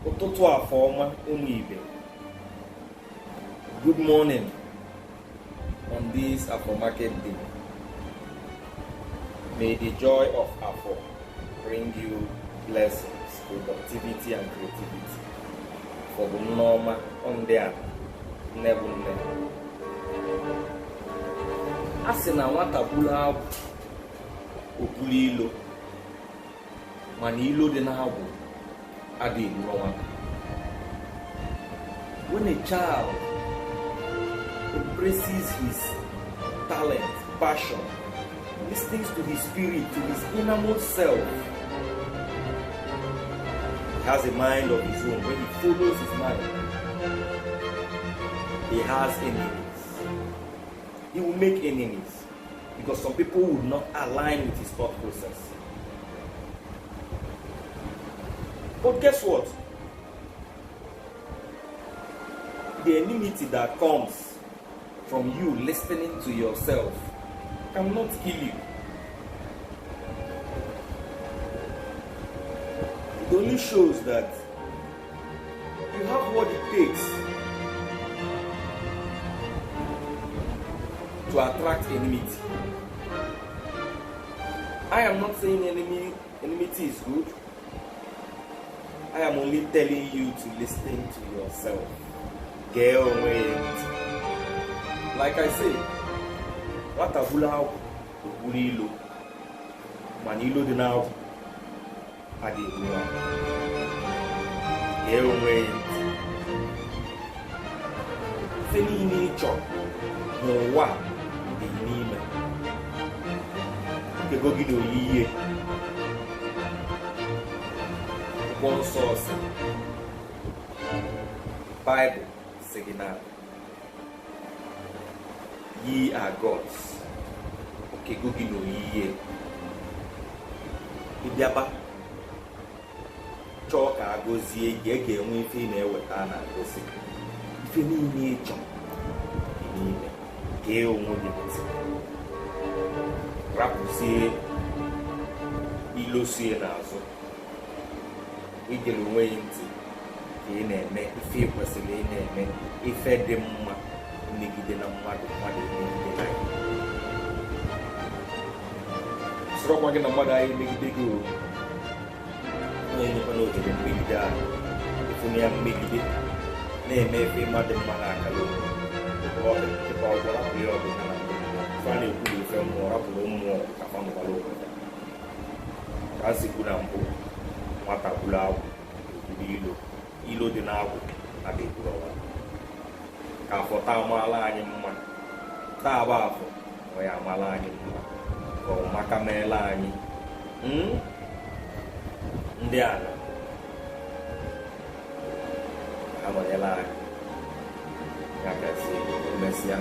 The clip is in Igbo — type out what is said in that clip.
Ụtụtụ afọ ọma, ụmụ ibe. Good morning on this Afọ Market Day. May the joy of Afọ bring you blessings, productivity and creativity. Afọ bụ nneọma ndị a nne bụ nne. A sị na nwata buru agwụ o buru ilo, mana ilo dị n'agwụ adịghị egburu nwata. When a child embraces his talent, passion, listens to his spirit, to his innermost self, he has a mind of his own. When he follows his mind, he has enemies. He will make enemies because some people would not align with his thought process. But guess what? The enmity that comes from you listening to yourself cannot kill you. It only shows that you have what it takes to attract enmity. I am not saying enmity is good. I am only telling you to listen to yourself. Gee onwe ya ntị. Like I say, nwata buru agwụ o buru ilo, mana ilo dị n'agwụ adịghị egbu nwata. Gee onwe ya ntị. Ife niile ị chọrọ n'ụwa dị n'ime. Ego gị na oyiyi akwụkwọ nsọ sị, Bible sị gị na ye are gods. Okego gị na oyiyi ịbịaba chọọ ka a gọzie gị, ị ga-enwe ife ị na-eweta na-agosi ife niile ị chọrọ dị n'ime. Gee onwe gị ntị, rapụzie ilosie n'azụ. Igere onwe gị ntị ka ị na-eme ife ị kwesịrị ị na-eme, ife dị mma megide na mmadụ, mmadụ emegide na gị. Sọrọkwa gị na mmadụ anyị megide gị o, na-enyekwana ohere mmegide ahụ. Ịfụnye ya mmegide na-eme ife mmadụ mma na akara ọkịta ọgwụ, rapụ ya ọgụ na ife a na-ekwu na ife mmụọ, rapụrụ mmụọ ka fa nụkwara onwe ya. Ka a si kwu na mbụ, nwata buru agwụ o buru ilo, ilo dị n'agwụ adịghị egburu ọnwa. Ka afọ taa amaala anyị mma, taa bụ afọ ọ ya amaala anyị mma, ka ọmaka meela anyị. Ndị ala anọnyela anyị, ya gazie, emesịa.